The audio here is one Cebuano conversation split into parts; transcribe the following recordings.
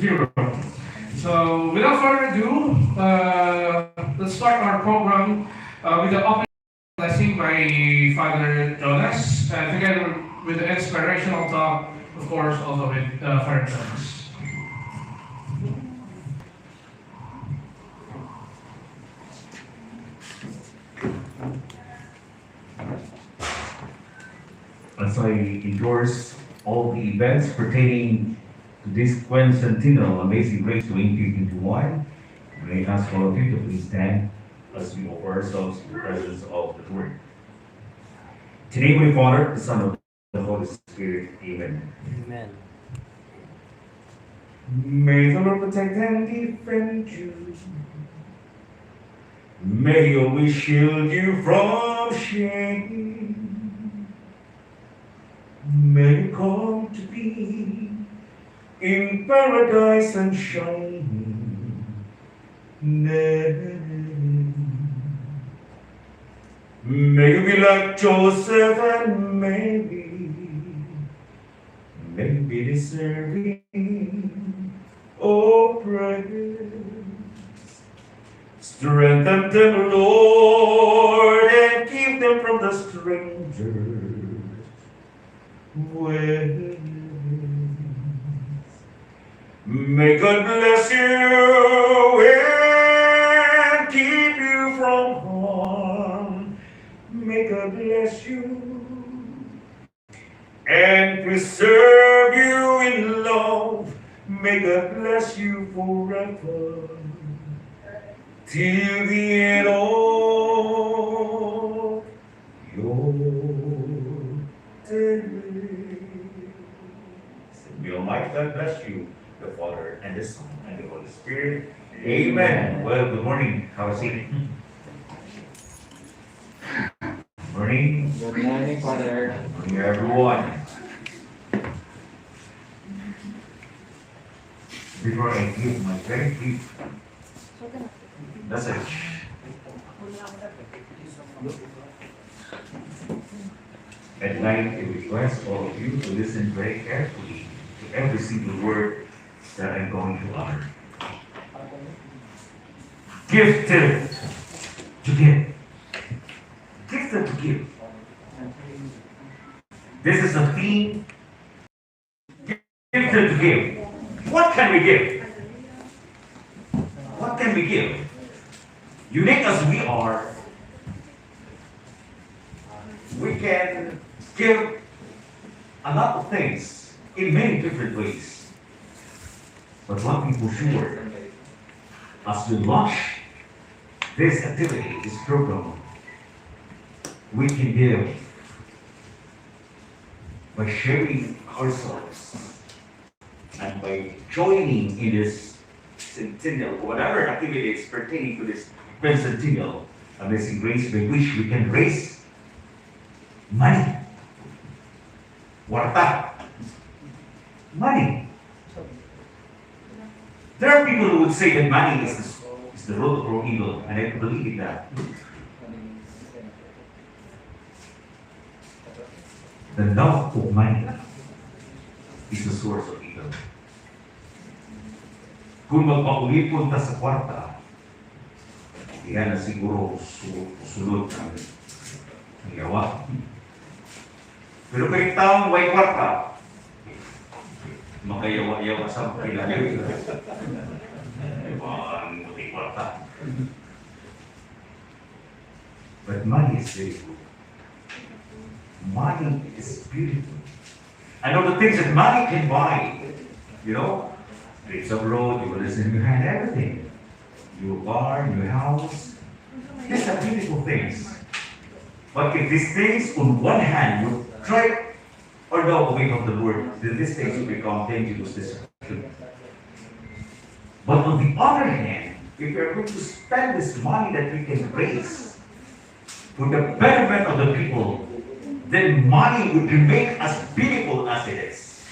Zero. So without further ado, let's start our program with the opening blessing by Father Jonas, together with the inspirational talk, of course, also with Father Jonas. As I endorse all the events pertaining to this Quincentennial Amazing Grace 2021, may I ask all of you to please stand as we offer ourselves in the presence of the Lord. In the name of the Father, the Son, of the Holy Spirit. Amen. Amen. May the Lord protect and defend you. May He always shield you from shame. May you come to be in paradise and shining name. May you be like Joseph and Mary. May you be deserving of praise. Strengthen them, Lord, and keep them from the strangers' ways. May God bless you and keep you from harm. May God bless you and preserve you in love. May God bless you forever till the end of your days. May Almighty God bless you, the Father, and the Son, and the Holy Spirit. Amen. Well, good morning. Have a seat. Morning. Good morning, Father. Morning, everyone. Before I give my very brief message, I'd like to request all of you to listen very carefully to every single word that I'm going to utter. Gifted to give. Gifted to give. This is a theme. Gifted to give. What can we give? What can we give? Unique as we are, we can give a lot of things in many different ways. But one thing for sure, as we launch this activity, this program, we can give by sharing ourselves and by joining in this centennial, whatever activities pertaining to this Quincentennial Amazing Grace, by which we can raise money. Kwarta. Money. There are people who would say that money is the root of all evil, and I believe in that. The love of money is the source of evil. Kung magpaulipon ta sa kwarta, yan na siguro sulod ng yawa. Pero kung taong way kwarta, makayawa-yawa sa kilala. Diba, ang puti kwarta. But money is very good. Money is beautiful. I know the things that money can buy, trips abroad, you will listen behind everything. New car, new house. These are beautiful things. But if these things, on one hand, you try or go away from the Lord, then these things will become dangerous destruction. But on the other hand, if we are going to spend this money that we can raise for the betterment of the people, then money would remain as beautiful as it is.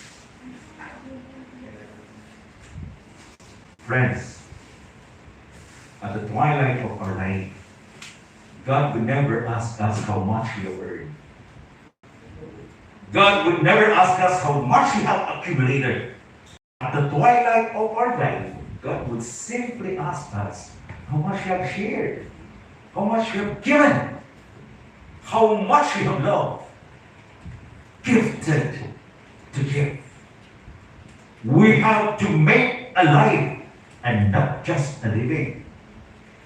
Friends, at the twilight of our life, God would never ask us how much we have earned. God would never ask us how much we have accumulated. At the twilight of our life, God would simply ask us how much we have shared, how much we have given, how much we have loved, gifted to give. We have to make a life and not just a living.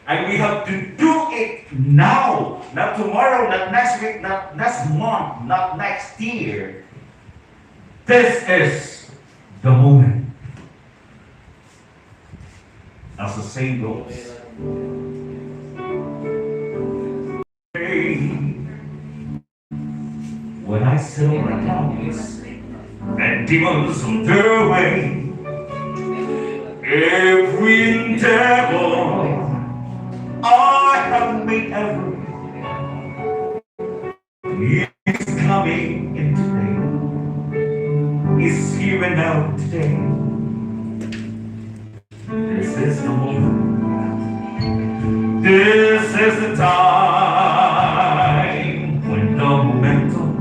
And we have to do it now, not tomorrow, not next week, not next month, not next year. This is the moment. As the saying goes, "When I settle my accounts and demons on their way, every endeavor I have made ever is coming in today, is here and now today. This is the moment. This is the time when the momentum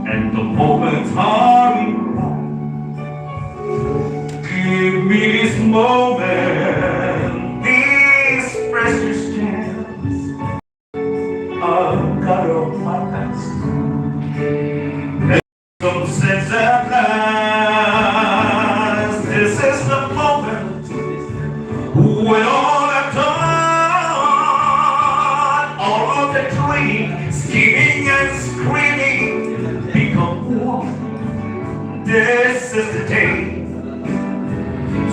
and the moments are in right. Give me this moment, this precious chance. I've got all my best. Some sense at last. This is the moment when all I've done, all of the dreaming, scheming and screaming become one. This is the day.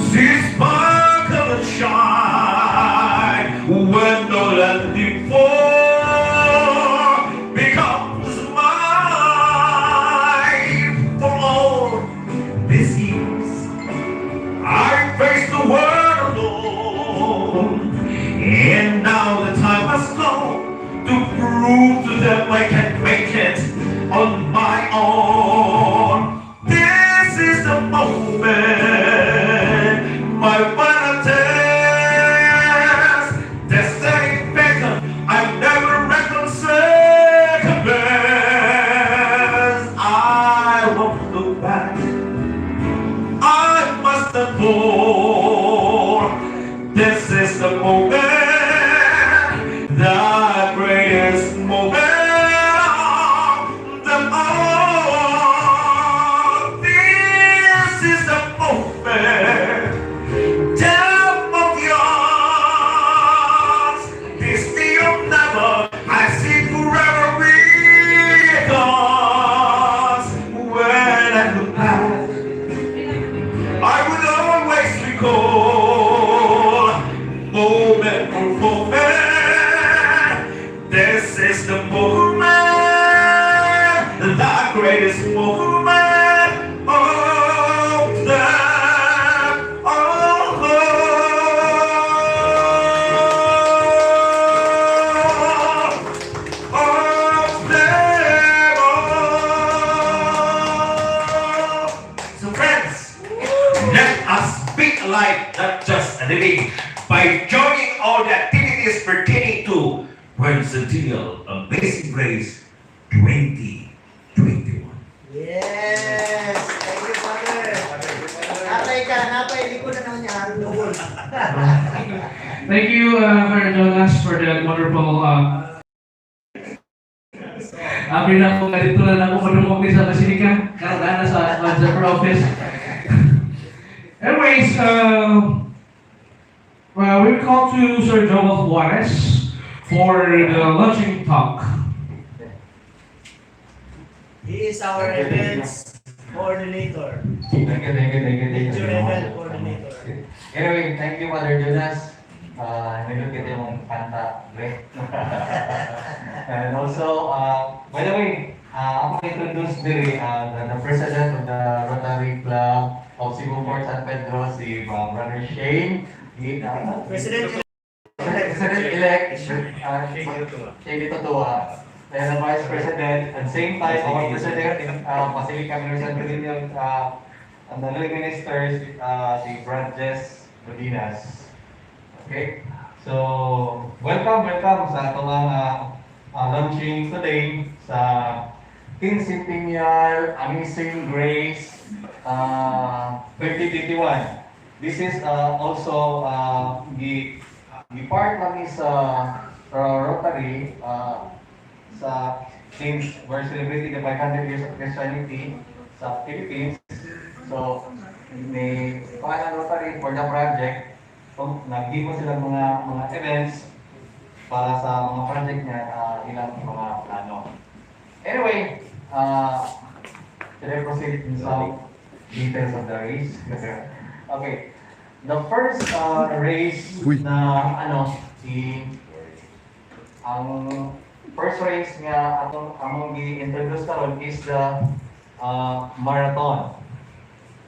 See sparkle and shine when all that before becomes mine. For all these years, I faced the world alone, and now the time has come to prove to them I can make it on my own. This is the moment, my final test. Destiny beckon, I never reckon second best. I won't look back. I must adore. This is the moment, the greatest moment of them all. This is the moment, time of the odds. This day of never, I see forever because when I look back, I will always recall moment for moment. This is the moment, the greatest moment of them all. Of them all. So friends, let us be alive, not just a living, by joining all the activities pertaining to Quincentennial Amazing Grace 2021. Yes! Thank you, Father. Natay ka, natay, likod na naman niya, double. Thank you, Father Jonas, for that wonderful. Abi na ko, ganito na lang ako madungog ni sa Basilica. Karoon na sa office. Anyways, well, we call to Sir Joel Juarez for the launching talk. He is our events coordinator. Thank you, thank you, thank you, thank you. Major event coordinator. Anyway, thank you, Father Jonas. Nindot kaayo imong kanta, great. And also, by the way, ako introduce diri the president of the Rotary Club of Cebu Port San Pedro, si Brother Shane. President President-elect, Shane Totua. And the Vice President, and same time, our President in Basilica Minor San Pedro, and the lead ministers, si Brad Jess Rodinas. Okay? So, welcome, welcome sa atong launching today sa Quincentennial Amazing Grace 2021. This is also the part lang is Rotary sa since we're celebrating the 500 years of Christianity sa Philippines. So, may pangalan Rotary for the project. Kung naghimo sila mga events para sa mga project niya, ilang mga plano. Anyway, should I proceed in some details of the race? Okay. The first race na ano, si ang first race nga atong among gi-introduce karon is the marathon.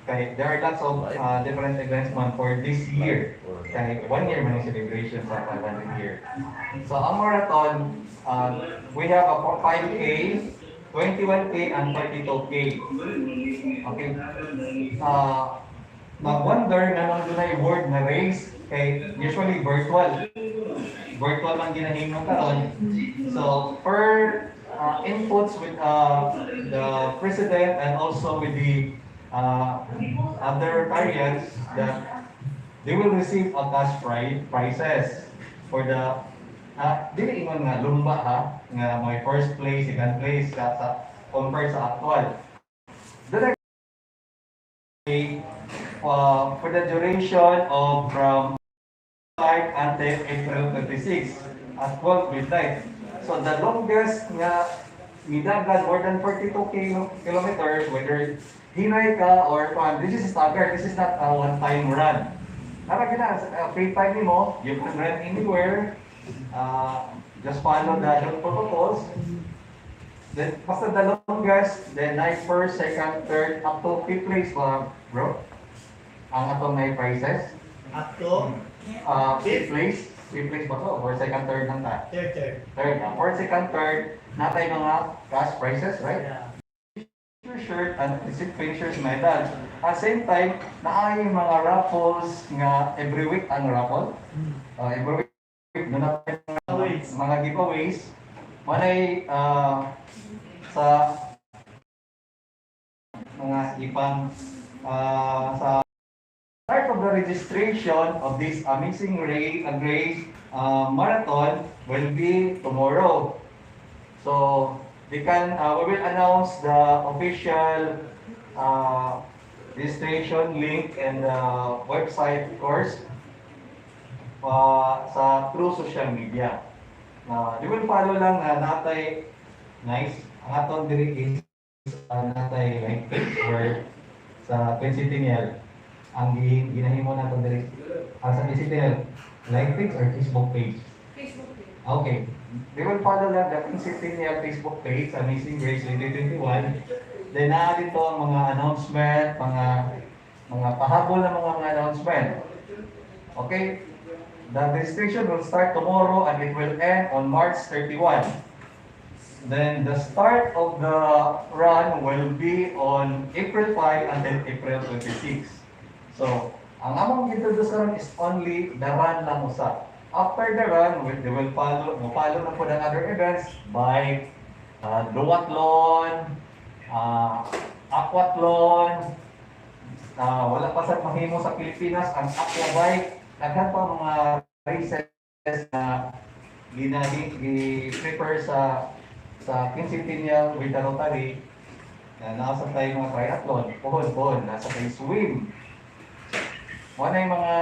Okay, there are lots of different events man for this year. Kay one year man yung celebration sa 500 year. So ang marathon, we have a 5K, 21K, and 32K. Okay. Mag-wonder na nang dunay word na race kay usually virtual. Virtual man ginahimo karon. So per inputs with the president and also with the other parents that they will receive a cash prizes for the dili ingon nga lumba ha, nga may first place, second place sa compare sa actual. The next for the duration of from 5 until April 26 at 12 midnight. So the longest nga midagan more than 42 kilometers, whether hinay ka or kung this is stagger, this is not a one-time run. Tara gina, free time nimo, you can run anywhere. Just follow the health protocols. Then, basta the longest, then like first, second, third, up to fifth place ba, bro? Ang atong may prizes. Up to Fifth place ba to? Or second, third lang ta? Third, third. Third, fourth, second, third, natay mga cash prizes, right? Yeah. Shirt and receive finishers medal. At same time, naay mga raffles nga every week ang raffle. Every week, doon natin Giveaways. mga giveaways. Manay sa mga ipang sa start of the registration of this Amazing Grace Marathon will be tomorrow. So we will announce the official registration link and website, of course, sa through social media. They will follow lang na natay nice. Ang aton diri is natay like page where sa Quincentennial ang ginahimo naton diri ang sa Quincentennial like page or Facebook page. Facebook page. Okay. They will follow lang the Quincentennial Facebook page, Amazing Grace 2021. Then naa dito ang mga announcement, mga pahabol na mga announcement. Okay? The registration will start tomorrow and it will end on March 31. Then the start of the run will be on April 5 until April 26. So, ang among introduce karon is only the run lang usa. After the run, they will follow, mo follow na po ng other events, bike, duathlon, aquathlon, wala pa sa mahimo sa Pilipinas ang aqua bike, daghan pa mga races na ginahi gi-prepare sa Quincentennial with the Rotary na nasa tayo mga triathlon, pohon pohon, nasa tayo swim. Mo na yung mga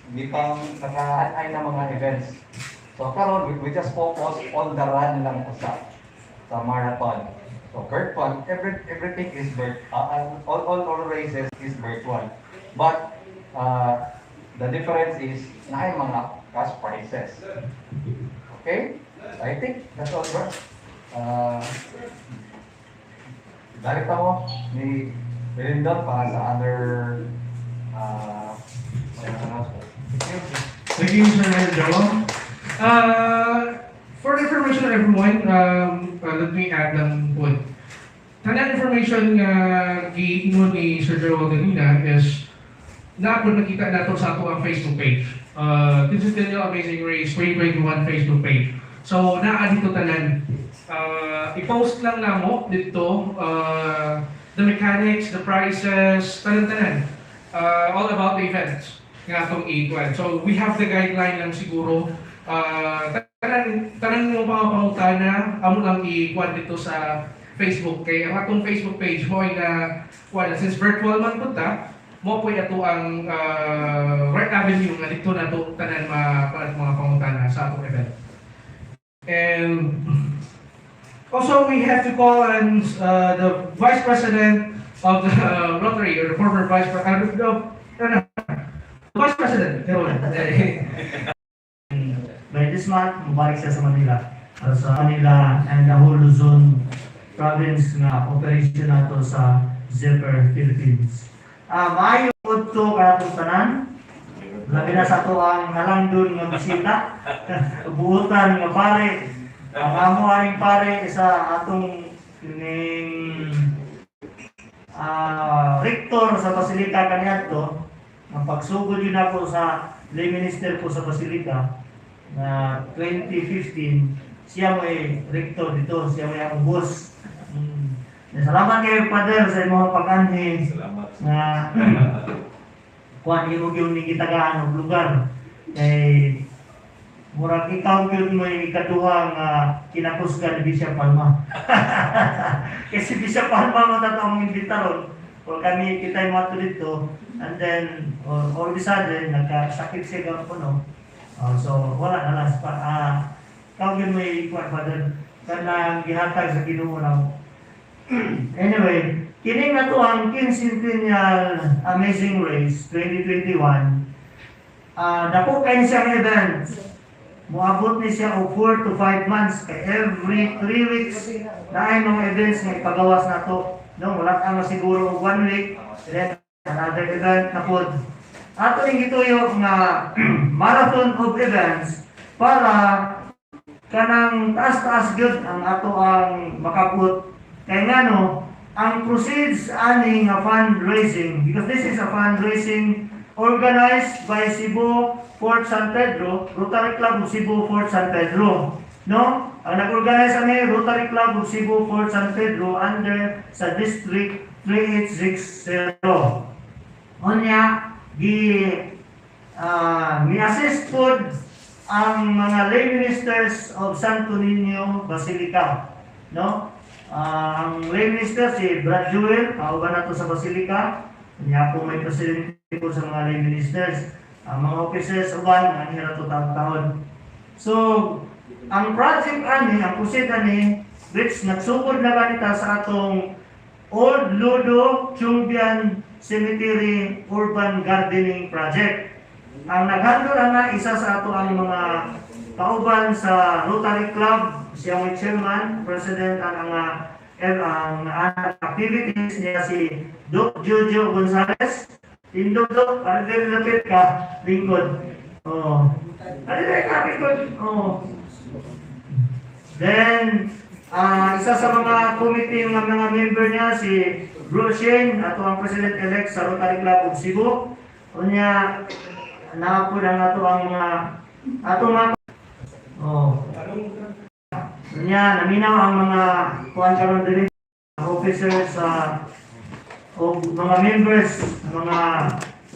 di pang naka-ay na mga events. So karon we just focus on the run lang usa sa marathon. So virtual, everything is all races is virtual. But the difference is naay mga cash prizes. Okay? I think that's all, bro. Balik mo ni Belindon para sa other mga announcement. Thank you, Sir Joel. For the information of everyone, let me add lang po. Tanan information nga giingon ni Sir Joel ganina is na po nakita nato sa ato ang Facebook page. Quincentennial Amazing Race 2021 Facebook page. So, naa dito tanan. I-post lang namo dito the mechanics, the prices, tanan-tanan. all about the events nga atong i. So we have the guideline lang siguro. Tanan mo mga pangutana, amo lang i-kuan dito sa Facebook kay ang atong Facebook page mo ay na kuan, since virtual man pud ta mo po, ato ang right avenue nga dito na to tanan ma kuan mga pangutana sa atong event. And also we have to call on the Vice President of the Rotary or the former Vice President, no, Vice President, karon. By this month, mabalik siya sa Manila. Para sa Manila and the whole Luzon province nga operation nato sa Zephyr Philippines. Maayo udto kanatong tanan. Labi na sa ato ang halangdon nga bisita. Buutan nga pare. Ang amo aning pare sa atong ning rector sa Basilica kaniadto. Ang pagsugod yun ako sa lay minister ko sa Basilica na 2015, siya may rector dito, siya may akong boss. Salamat kayo, Father, sa imong pag-anhi Salamat. Na kuan imo gyud ni gitagaan og lugar kay murag ikaw gyud mo yung ikaduha nga kinakusgan ni Bishop Palma. Kasi Bishop Palma mo tato ang imbita ron. O kami kita yung dito and then all of a sudden nagkasakit siya ko, no. Oh, so wala na lang pa ikaw gyud mo kuan, Father, kanang gihatag sa Ginoo na. Anyway, kini nga to ang Quincentennial Amazing Race 2021. Dako kay siya nga event. Moabot ni siya og 4 to 5 months kay every 3 weeks naay mga events nga ipagawas nato. No, wala ka siguro og 1 week, then another event na pod. Ato ning gituyo nga marathon of events para kanang taas-taas gyud ang ato ang makaput. Kay ngano, ang proceeds ani nga fundraising, because this is a fundraising organized by Cebu Fort San Pedro, Rotary Club of Cebu Fort San Pedro. No? Ang nag-organize ani Rotary Club of Cebu Fort San Pedro under sa District 3860. Unya gi ni-assist pod ang mga lay ministers of Santo Niño Basilica. No? Ang lay minister si Brad Jewel, kauban nato sa Basilica. Niya po may presidente po sa mga lay ministers. Ang mga officers uban, ang hira to taon-taon. So, ang project ani, ang proceed ani, which nagsugod na kanita sa atong Old Ludo Chiongbian Cemetery Urban Gardening Project. Ang naghandle ana isa sa ato ang mga kauban sa Rotary Club, siya may chairman, president ang activities niya si Doc Jojo Gonzales. Indo Doc, ano din lapit ka, lingkod. Oh. Ano din ka, lingkod? Oh. Then, isa sa mga committee ng mga member niya si Bro Shane, ato ang president-elect sa Rotary Club of Cebu. Unya, naa po ang ato ang mga ato mga. Oh. Unya, naminaw ang mga kuan karon diri, officers sa o mga members, mga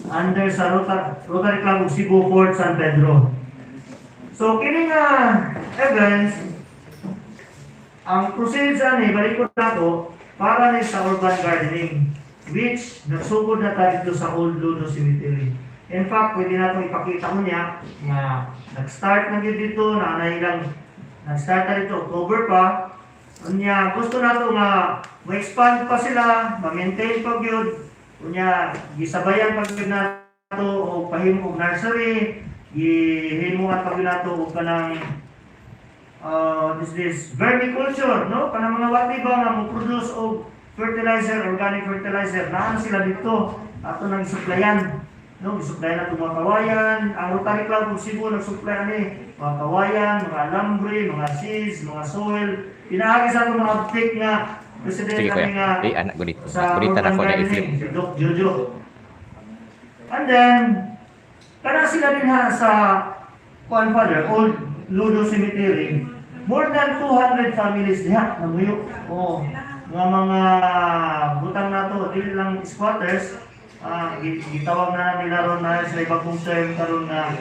under sa Rotary Club of Cebu Fort San Pedro. So kini nga events, ang proceeds ani, balik ko nato para ni sa urban gardening which nagsugod na tayo dito sa Old Ludo Cemetery. In fact, pwede na itong ipakita ko niya nga nag-start na gyud dito na ilang nag-start na dito October pa. Unya gusto nato nga ma-expand pa sila, ma-maintain pa gyud. Unya gisabayan pa gyud nato og pahimo og nursery, gihimuan pa gyud nato og kanang this vermiculture, no? Kanang mga wati ba nga mo produce og fertilizer, organic fertilizer, naan sila dito. Ato nang supplyan. No, gisuplayan nato mga kawayan. Ang Rotary Club of Cebu nagsupply ani mga kawayan, mga alambre, mga seeds, mga soil. Pinaagi sa atong mga uptake nga president Sige kuya. kami nga Eh, anak gulit. sa Gulitan urban ako na i-flip. gardening, si Doc Jojo. And then, kana sila din ha sa kuan, Father, Old Ludo Cemetery, more than 200 families diha namuyo. Oh, nga mga butang nato dili lang squatters. Gitawag na nila ron na sila bagong term karon na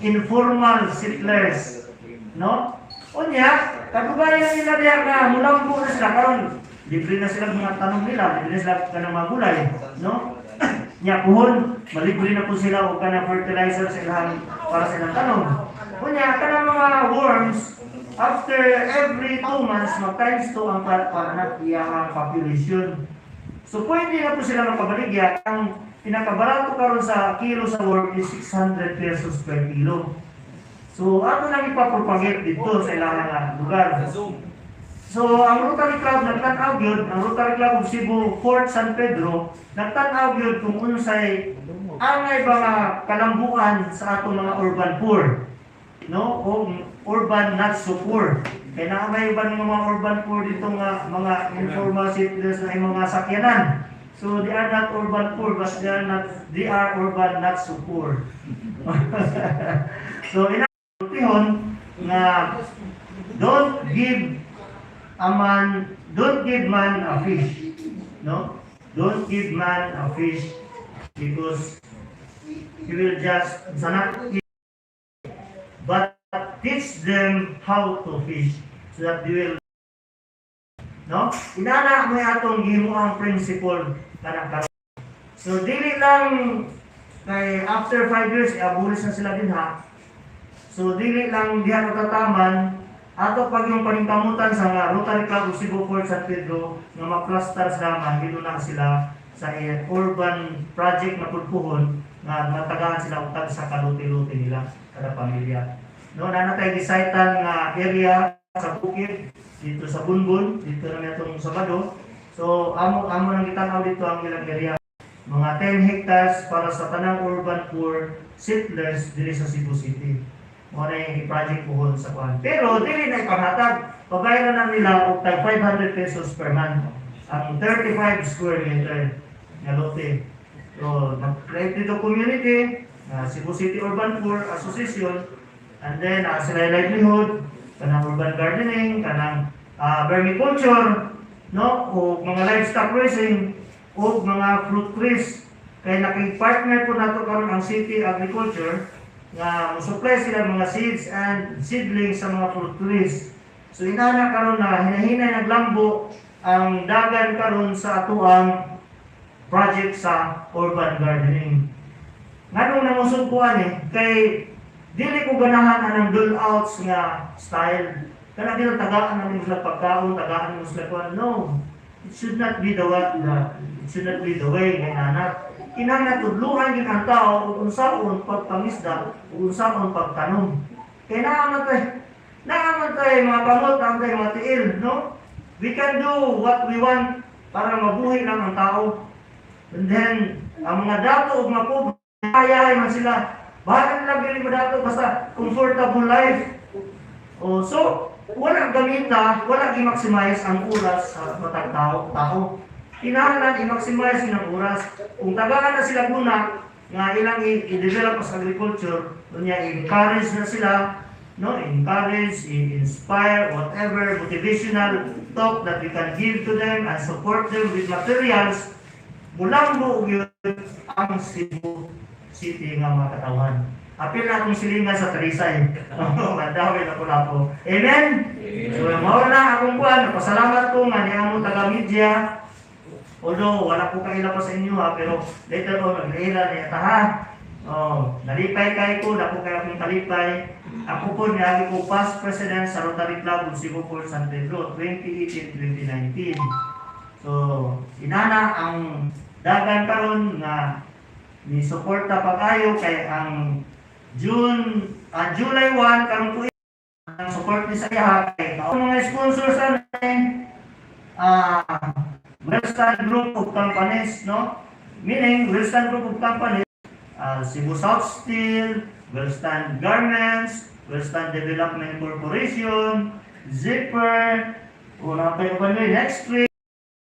informal settlers, no? Unya, kadugayan nila diha nga mulambo na sila karon. Libre na sila mga tanom nila, libre na sila kanang mga gulay, no? Nya puhon, malibre na po sila og kanang fertilizer sa ilang para sa ilang tanom. Unya, kanang mga worms, after every 2 months, mag times 2 ang para iyang population. So pwede na po sila makabaligya. Ang pinakabarato karon sa kilo sa worm is 600 pesos per kilo. So ato nang ipapropagate dito sa ilang nga lugar. So ang Rotary Club nagtan-aw gyud, ang Rotary Club of Cebu Fort San Pedro nagtan-aw gyud kung unsay angay ba nga kalambuan sa atong mga urban poor, no? O urban not so poor. Kaya naa may uban nga mga urban poor dito nga mga informal settlers na yung mga sakyanan. So they are not urban poor, but they are not they are urban not so poor. So ina nga don't give man a fish, no? Don't give man a fish because he will just sana, but teach them how to fish so that they will, no? Inana may atong gihimuang principle kanang karon. So dili lang kay after 5 years i-abolish na sila dinha. So dili lang diha katataman ato pag yung paningkamutan sa nga Rotary Club of Cebu Fort San Pedro nga ma-cluster sila, mahilo na sila sa urban project na pulpuhon nga matagaan sila og tag sa kaluti-luti nila kada pamilya. No, naa na tay gisaitan nga area sa bukid dito sa Bunbun, dito na itong Sabado. So amo amo nang gitan-aw dito ang ilang area. Mga 10 hectares para sa tanang urban poor settlers diri sa Cebu City. Mao na yung i-project puhon sa kuan. Pero dili na ipanghatag. Pabayaran na nila og tag 500 pesos per month ang 35 square meter nga lote. So, nag-create dito community, Cebu City Urban Poor Association, and then sila livelihood, kanang urban gardening, kanang vermiculture, no? O mga livestock raising, o mga fruit trees. Kay naki-partner po nato karon ang City Agriculture nga mo-supply sila mga seeds and seedlings sa mga fruit trees. So inana karon na hinahinay naglambo ang dagan karon sa atuang project sa urban gardening. Nganong nangusog ko ani kay dili ko ganahan anang dole outs nga style. Kana dili tagaan na nimo sila pagkaon, tagaan mo sila kuan. No. It should not be the way nga anak. Kinahanglan tudluhan gid ang tao ug unsaon pagpangisda ug unsaon pagtanom. Kay naa man tay mga kamot, naa man tay mga tiil, no? We can do what we want para mabuhi lang ang tao. And then, ang mga dato ug mga pobre, kaya man sila. Bahala lang dili mo dato basta comfortable life. Oh, so wala gamita, wala gi-maximize ang oras sa matag tao. Kinahanglan i-maximize ang oras. Kung tagaan na sila muna nga ilang i-develop sa agriculture, unya encourage na sila, no? Encourage, i-inspire, whatever motivational talk that we can give to them and support them with materials, mulambo gyud ang Cebu City nga mga katawan. Apil na akong silingan sa Talisay. Madawin ako na po. Amen? So, mao na akong kuan. Pasalamat ko nga niya mo taga media. Although, wala ko kaila pa sa inyo ha, pero later on, nag-ila niya ta ha. Oh, nalipay kay ko, dako kay akong kalipay. Ako po, niagi ko past president sa Rotary Club of Cebu Fort San Pedro, 2018-2019. So, inana ang dagan karon nga ni suporta pag-ayo kay ang June July 1 karon po ang support ni sa iya kay ang mga sponsors ani Western Group of Companies, no? Meaning Western Group of Companies, Cebu South Steel, Western Garments, Western Development Corporation, Zipper, una pa yung uban next week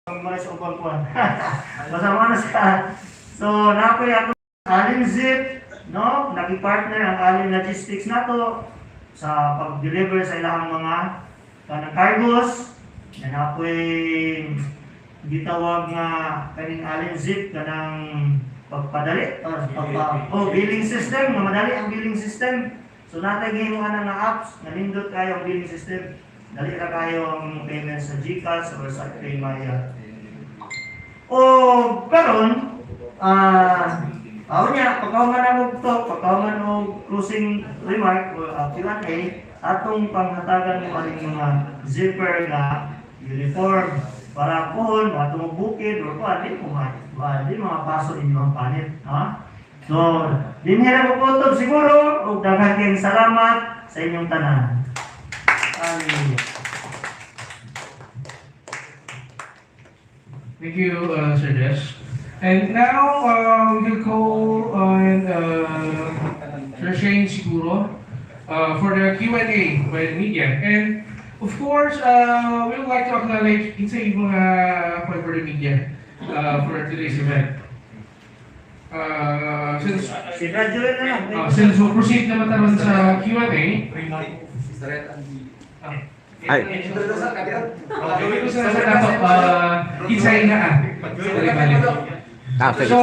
mga sa ubang kuan. Basta na siya. So, nakoy ako Alin Zip, no? Naki-partner ang Alin Logistics nato sa pag-deliver sa ilang mga kanang cargos. Na nakoy gitawag nga kaning Alin Zip kanang Pagpadali or pagpa, oh, billing system, nga madali ang billing system. So natay gihimo ana nga apps nga nindot kayo ang billing system. Dali ra kayo ang payment sa GCash or sa PayMaya. O karon ah niya, pagkahuman og talk, pagkahuman og closing remark o Q&A, atong panghatagan mo aning mga zipper nga uniform para pohon mga bukid or kuan di mo ma di mga paso inyo ang panit, ha? So, dinhi ra ko kutob siguro ug daghan kayong salamat sa inyong tanan. Hallelujah. Thank you, Sir Jess. And now, we will call on Sir Shane siguro for the Q&A with media. And of course, we would like to acknowledge kinsay mga point for the media for today's event. Since Si graduate na lang. Since we'll proceed naman taron sa Q&A, Ay. Gawin ko sa dato, kinsay na ah. Balik-balik. Ah, sige. So,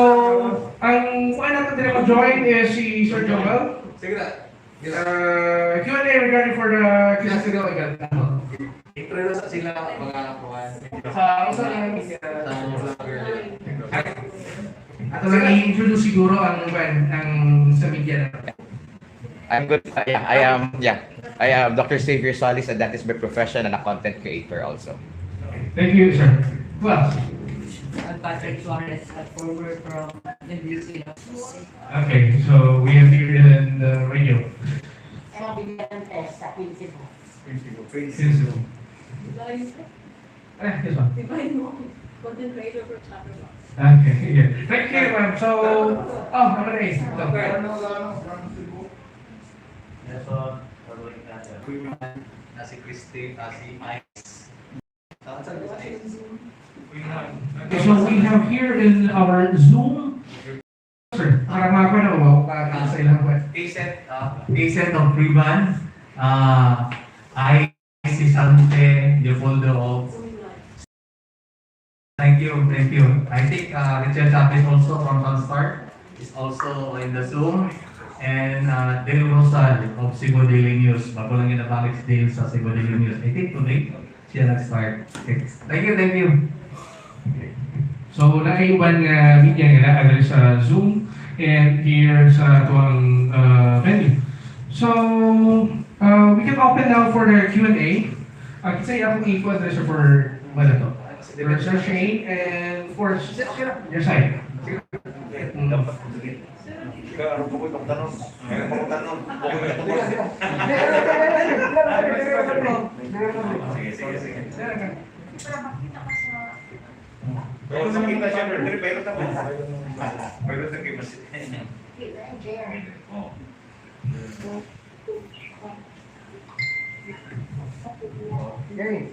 ang kuan natin diri mo-join is si Sir Joel. Sige na. Q&A regarding for the Quezon event. Introduce sila mga kuan. Sa usa lang Sa vlogger. Ato lang i-introduce siguro ang kuan ang sa media na. I'm good. Yeah, I am. Yeah, I am Dr. Xavier Solis, and that is my profession and a content creator also. Thank you, sir. Who else? I'm Patrick Suarez, a former from the New Zealand. Okay, so we have here in the radio. Emma Villantes sa Quincy. Since eh, this one. Divine mo. Content creator for Chatterbox. Okay, yeah. Thank you, ma'am. So, oh, number 8. Go. Nelson, Na si Christy, si Ice. Okay, so we have here in our Zoom, sir, para makakuha na ba sa ilang kuan. A-set, A-set of Freeman, I, si Sante Leopoldo of. Thank you, thank you. I think Richard Chavez also from Sunstar is also in the Zoom. And Dale Rosal of Cebu Daily News. Bago lang yun nabalik si Dale sa Cebu Daily News. I think today siya nag-start. Okay. Thank you, thank you. So, naay uban nga media nga naa diri sa Zoom and here sa atuang venue. So, we can open now for the Q&A. Kinsay atong i-kuan diri, sir, for wala to? For Sir Shane and of course, your side. Sige, sige, sige. Para makita ka sa Pero sa kita siya, pero pero pero sa kita siya. Chair. Oh. Okay.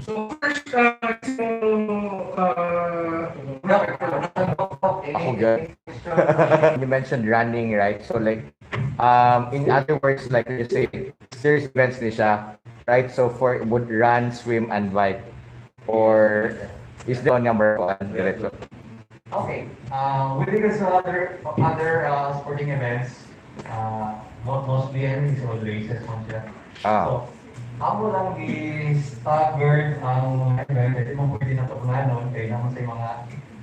So first, Ako good. You mentioned running, right? So like, in other words, like you say, serious events ni siya, right? So for would run, swim, and bike, or is the number one diretso? Okay. With regards to other sporting events, mostly I mean, it's all races man siya. Ah. So, amo lang i-staggered ang event. Hindi mo pwede na tugnanon kay naman sa mga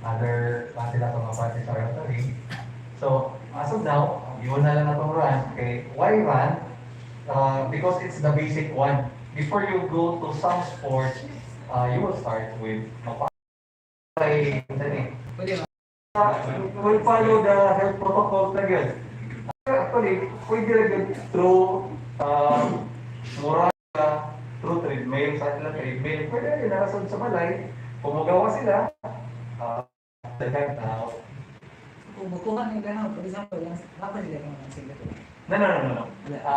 other sila sa mga party sa Rotary. So, as of now, yun na lang natong run. Okay, why run? Because it's the basic one. Before you go to some sports, you will start with magpa- ay, Pwede ba? Will follow the health protocols na yun. Actually, pwede rin yun through mura, through treadmill, sa nila treadmill. Pwede rin narasod sa balay. Kung magawa sila, Kung makuha nila na, for example, lang, hapon nila naman sila. No. Wala.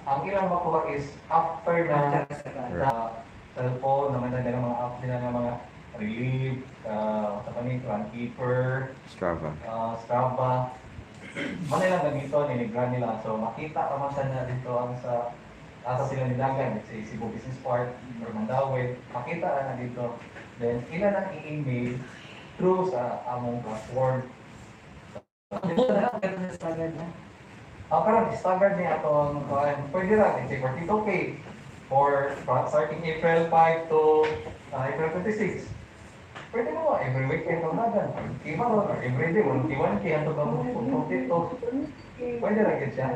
Ang ilang makuha is after na After sa na cellphone, naman na nila mga app nila ng mga Relief, sa kani, Runkeeper, Strava. Strava. Mana lang ganito, ninigran nila. So makita ka man sana dito ang sa asa sila nilagan, let's say Cebu Business Park or Mandaue, makita ka na dito. Then ila nang i-email through sa among platform. Wala, pero sa staggered na. Ang karon staggered niya atong kuan. Pwede ra say 42K for starting April 5 to April 26. Pwede mo every weekend ang nagan. 5K ba ron or every day 1K 1K hantod ang complete to. Pwede ra gyud siya.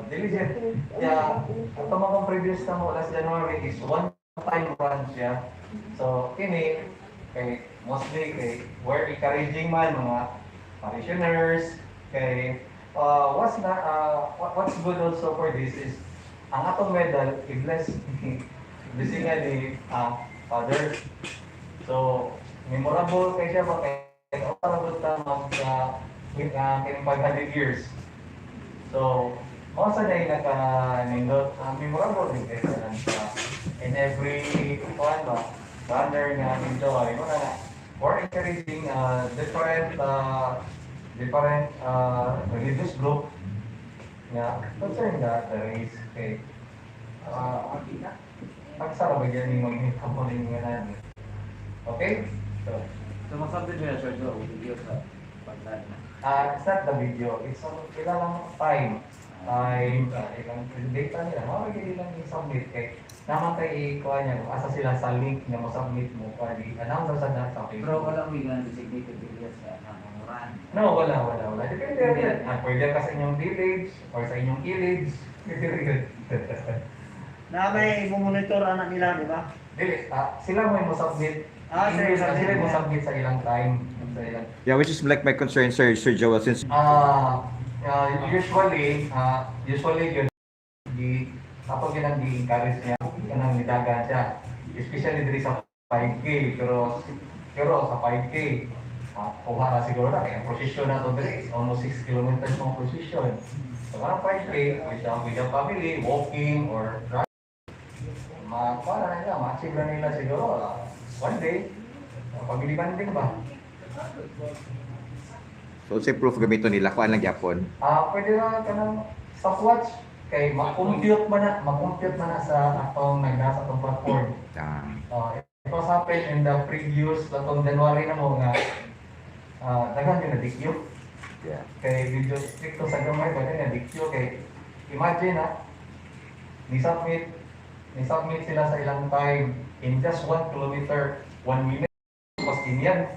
Diligent. Yeah, ato mga previous na mo last January is one time run siya. So kini kay mostly kay we're encouraging man mga parishioners kay what's na what's good also for this is ang atong medal i-bless blessing nga ni Father. So memorable kay siya ba kay para ta mag with kining 500 years. So mao sa na naka nindot memorable din kay sa in every kuan ba runner nga enjoy mo na we're encouraging different religious group nga concern na the race kay pagsara ba yan yung mga nga namin. Okay? So, So, masabit niya, Sir Joe, video sa paglan na. It's not the video. It's on ilang time. Time, ilang data nila. Mao lagi ilang i-submit kay naman kay ikuha niya kung asa sila sa link nga mo submit mo para i-announce sa na sa Pero Facebook. wala mo yung designated area sa nanganguran. No, wala, wala, wala. Depende rin. Pwede ka sa inyong village or sa inyong village. Pwede rin. Na may monitor anak nila, di ba? Dili, sila mo yung mo-submit. Ah, sila Sila yung mo submit sa ilang time. Sa ilang Yeah, which is like my concern, Sir Joel, since Usually yun di ato ginang gi-encourage niya kanang nidagan siya, especially diri sa 5K, pero pero sa 5K kuha na siguro na kay ang procession na to diri is almost 6 kilometers mong procession. So parang 5K with the family walking or running, makuha na nila, ma-achieve na nila siguro one day, family bonding ba. So say proof gamiton nila kuan lang gyapon. Ah, pwede na kanang stopwatch kay ma-compute man na sa atong nagnasa atong platform. It was happened in the previous atong January na mo nga daghan yung na-DQ. Kay video stricto sa gamay ba na DQ kay imagine ha, ni-submit sila sa ilang time in just 1 kilometer, 1 minute pas kinyan.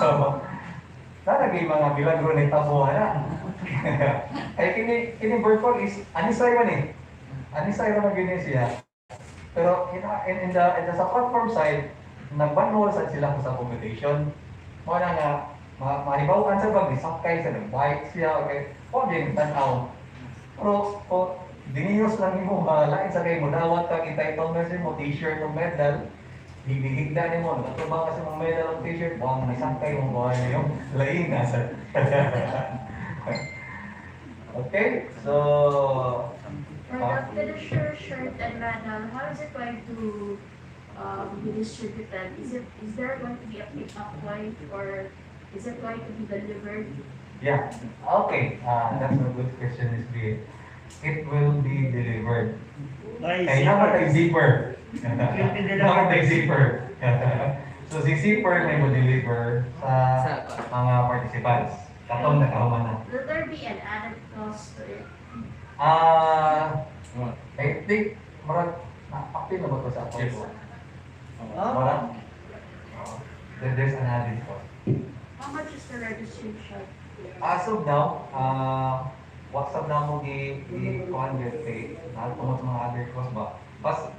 So, nalagay mga milagro ni tabo na. Ay kini kini virtual is anisay man eh. Anisay ra man gyud siya. Pero in the sa platform side, nagmanual sad sila sa computation. Mo na nga mahibaw-an sa bag nisakay sa nag-bike siya, okay. O din tan-aw. Pero o diniyos lang nimo lain sa kay mo dawat kag entitlement mo t-shirt o medal. Higda nimo nakatubang kasi mong medal o t-shirt, buwang nisakay mo buwan yung lain na sa. Okay, so For the finisher shirt and medal, how is it going to be distributed? Is there going to be a pickup point or is it going to be delivered? Yeah, okay. That's a good question, Ms. B. It will be delivered. By Kay naman tay zipper. Will be Naman delivered. tay zipper. So si zipper may mo deliver sa Sa mga participants. Katong nakahuman na. Will there be an added cost to it? I think murag na-active na ba to sa account Yes. ko? Ah? Wala? Then there's an added cost. How much is the registration? As of now, WhatsApp na mo gi kuan gyud kay tungod sa mga other cost ba. But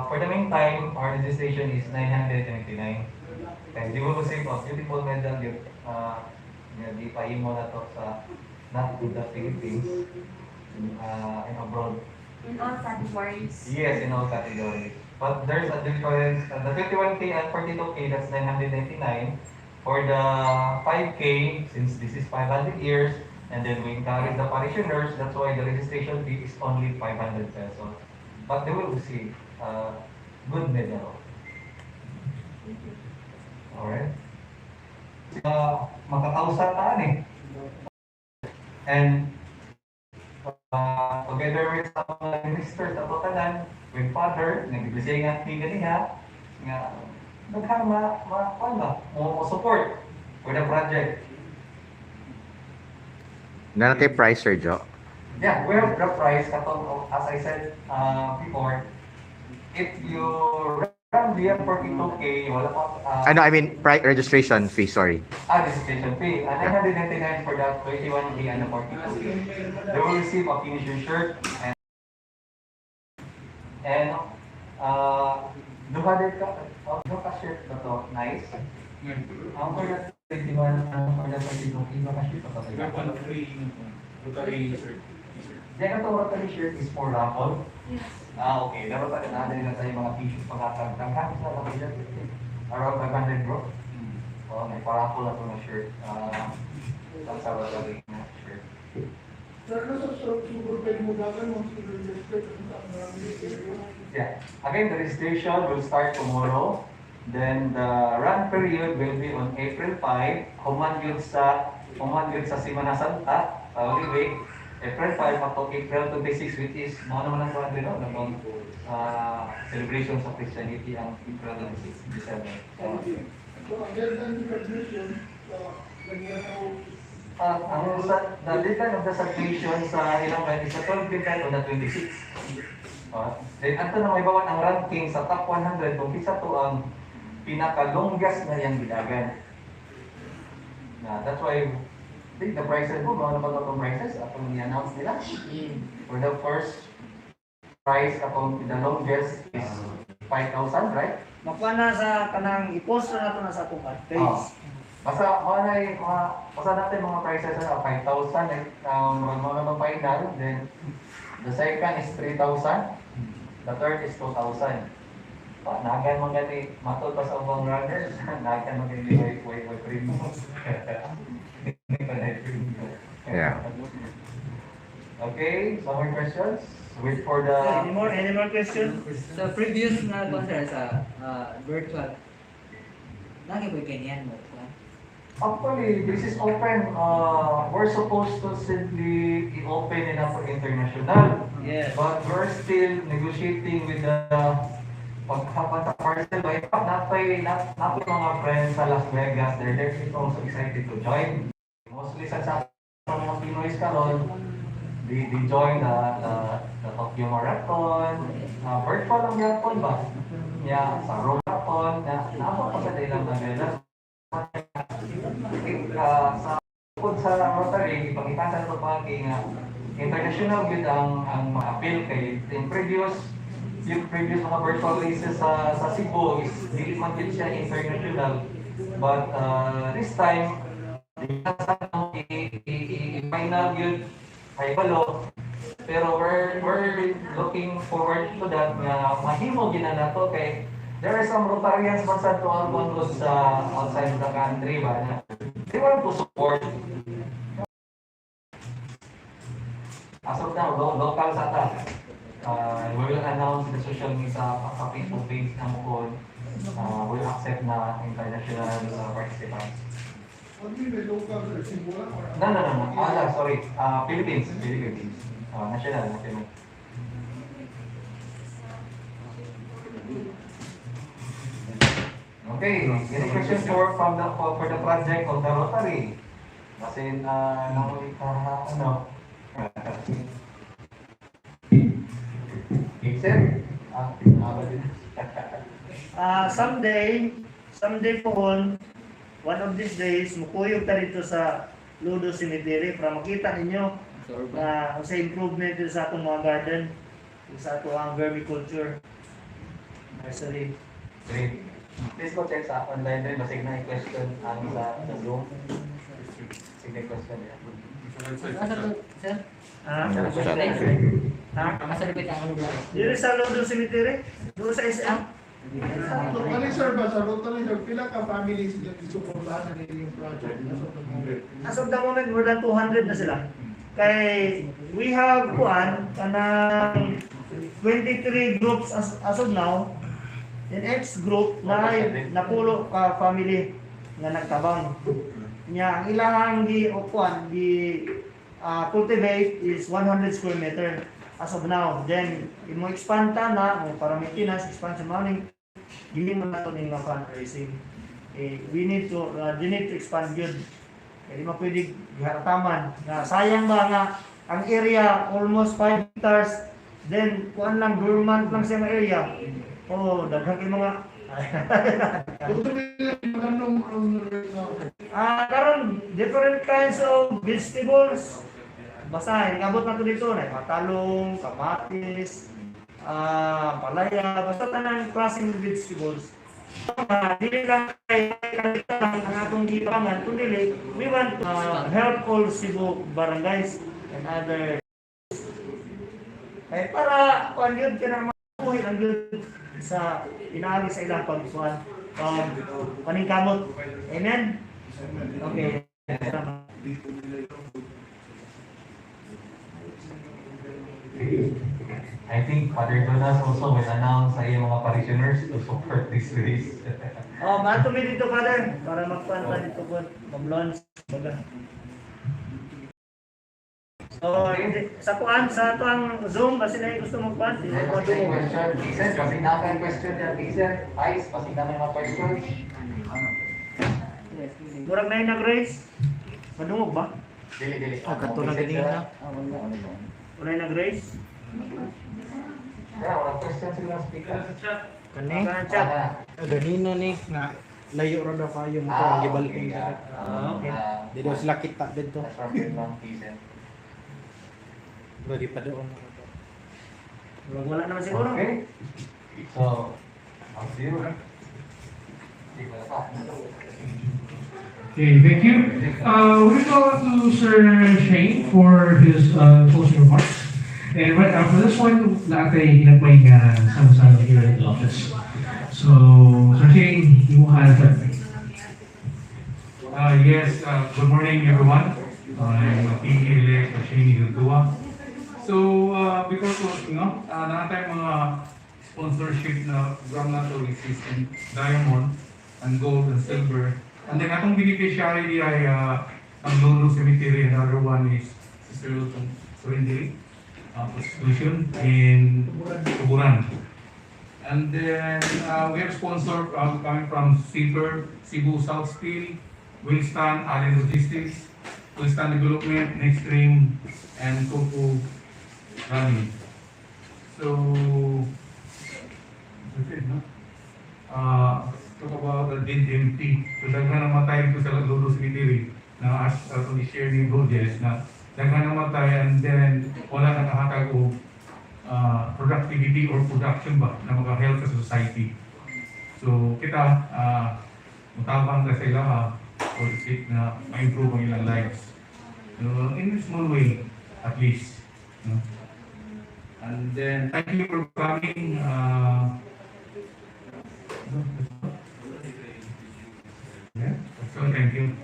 for the meantime, our registration is 999. Kay you will receive a beautiful medal gyud nga di pahimo na to sa not in the Philippines, in abroad. In all categories? Yes, in all categories. But there's a difference. The 21K and 42K, that's 999. For the 5K, since this is 500 years, and then we encourage the parishioners, that's why the registration fee is only 500 pesos. But they will receive a good medal. Thank you. Alright? Magka-thousand taan eh. And together with some ministers ato tanan, with Father, nagbibisingan ni ganiha. Nga daghang ma ma kuan ba mo support for the project. Naa na kay price, Sir Joe? Yeah, we have the price katong, as I said before, if you run the 42K, wala pa Ano, I mean, price registration fee, sorry. Ah, registration fee. 999 for the 21K and the 42K. They will receive a finisher shirt and duha din ka, oh, duha ka shirt ba to? Nice. Ang for the 21, ang for the 22K, duha ka shirt ba to? Rotary shirt. Diyan ka to, Rotary shirt is for raffle. Yes. Ah, okay. Dapat tayo na na tayo mga t-shirt pagkatag. Daghan sa mga t-shirt. Around 500, bro. Oh, may paraffle na to na shirt. Ah, sa Rotary na shirt. Pero sa super mo dagan mo register sa Yeah. Again, the registration will start tomorrow. Then the run period will be on April 5. Human yun sa Semana Santa, sa Holy Week. April 5 up to April 26, which is mao naman ang kuan no, katong celebration sa Christianity ang April 26, December. So, ang deadline submission sa ganyan ako. Ang sa, the deadline of the submission sa ilang run is sa 12 midnight on the 26. Then ato na may bawat ang ranking sa top 100 kung kinsa to ang pinaka-longest na iyang gidagan. Na that's why I think the prices mo, mga na itong prices, atong i-announce nila. For the first prize, atong the longest is 5,000, right? Makuha na sa kanang i-post na nato na sa atong page. Oh. Basta mga na mga basta natin mga prices na 5,000, like mga naman final, then the second is 3,000, the third is 2,000. Pa nagan man gani matod pa sa ubang runners, nagan man gani way way way premium. Okay, some more questions? Wait for the Any more questions? Sa previous na concert sa virtual, lagi ba ganyan mo? Kuan? Actually, this is open. We're supposed to simply i-open nila for international. But we're still negotiating with the pagkapan sa parcel. But in fact, natay mga friends sa Las Vegas. They're also excited to join. Mostly sa mga Pinoys karon, they join the Tokyo Marathon. Virtual lang yapon ba? Yeah, sa Rome Marathon. Na, naabot pa sa ilang mga sa bukod sa Rotary, ipakita sa ito pa nga international gyud ang mga appeal kay in previous yung previous mga virtual races sa Cebu is dili man gyud siya international, but this time di na sa i-final gyud kay balo, pero we're looking forward to that nga mahimo gyud na nato kay there are some Rotarians man sa to sa outside of the country ba na they want to support. As of now, local sa ta. We will announce the social media sa Facebook page na mo will accept na international participants. What do you mean local, sir? Cebu lang or? No. Ah, no, sorry. Philippines. Philippines. National, national. Okay, any question for the project of the Rotary? Kasi nang ano. Sir, din. Someday po, one of these days, mukuyog ta dito sa Ludo Cemetery para makita ninyo na sa improvement dito sa atong mga garden, sa atong ang vermiculture nursery. Great. Please go check sa online rin, basig na question ang sa Zoom. Sige, question yeah. Asa to, sir? Ha? Ha? Asa dapat ang lugar? Dito sa Ludo Cemetery? Doon sa SM? Rotary, sir ba? Sa Rotary, sir, pila ka families na isuportahan na nila yung project as of the moment? As of the moment, more than 200 na sila. Kay we have kuan kanang 23 groups as of now. In each group na napulo ka family nga nagtabang. Nya ang ilahang gi o kuan gi cultivate is 100 square meter as of now. Then imo expand ta na mo para maintenance expansion morning. Gihimo nato ning nga fundraising. Eh, we need to expand yun. Kaya di mo pwede giharataman. Nga, sayang ba nga ang area almost 5 hectares, then kuan lang, dormant lang siya nga area. Oh, daghan kay mga Gusto nila anong right now? Ah, karon different kinds of vegetables. Basta ingabot na to dito na matalong, kamatis, palaya, basta tanang klaseng vegetables. Dili lang kay lang ang atong gipangan, kundi we want to help all Cebu barangays and other eh, para kuan yun kanang mabuhi ang yun sa inaagi sa ilang pagkuan pag paningkamot. Amen. Okay. Salamat. I think Father Jonas also will announce sa iyong mga parishioners to support this race. Oh, mato mi dito, Father, para magkuan pa dito po, mag-launch baga. So, hindi, sa kuan sa ato ang Zoom kasi na gusto magkuan, di Ay, ko kasi madungog. question, Jason, kasi na kang question yan, Jason. Ice, kasi na may mga questions. Murag na nag-raise. Madungog ba? Dili, dili. Ah, kato na ganina. Wala na nag-raise? Yeah, walang question sila speaker. Kani? Kanang chat. Ah, Ganina ni nga layo ra daw kayo mo ang gibalhin okay. Ah, okay. Di daw sila kita didto. That's from Vietnam, Jason. Pero di pa doon. Murag wala naman siguro. Okay. So, I'll see you. Di ba pa? Okay, thank you. We go to Sir Shane for his closing remarks. And right after this one, lahat ay hinagmay nga sama-sama here in the office. So, Sir Shane, you have that. Yes, good morning, everyone. I'm PA-elect Shane Giltua. So, before closing, no, naa tayong mga sponsorship na program nato, which is in Diamond and Gold and Silver. And then atong beneficiary ay ang Lolo Cemetery and the other one is Sister Lutong Surindiri Prostitution in Tuburan. And then we have sponsor coming from Cebu, Cebu South Steel, Wilstan, Allen Logistics, Wilstan Development, Nextream, and Coco Running. So, that's it, no? Talk about the dead empty. So, daghan namatay dito sa Lolo Cemetery na as we share ni Bro Jess na daghan namatay and then wala nakahatag og productivity or production ba na maka-help sa society. So kita mutabang ka sa ilaha or isip na ma-improve ang ilang lives. So, in a small way, at least. No? And then, thank you for coming. Yeah, so thank you.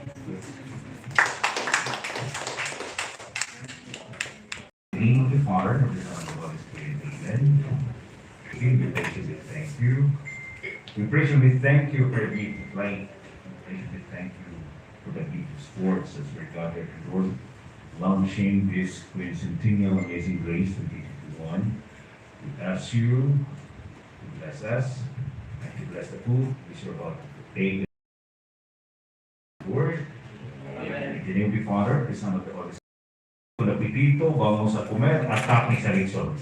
In the name of the Father, and of the Son, and of the Holy Spirit, amen. We praise you, we thank you. We praise you, we thank you for the gift of life. We praise you, we thank you for the gift of sports as we're gathered, Lord, launching this Quincentennial Amazing Race 2021. We ask you to bless us and to bless the food which you're about to take. Lord, in the name of the Father, the Son, of the Holy Spirit. Con apetito, vamos a comer hasta mi selección.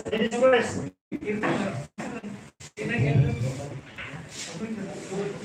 Ladies first.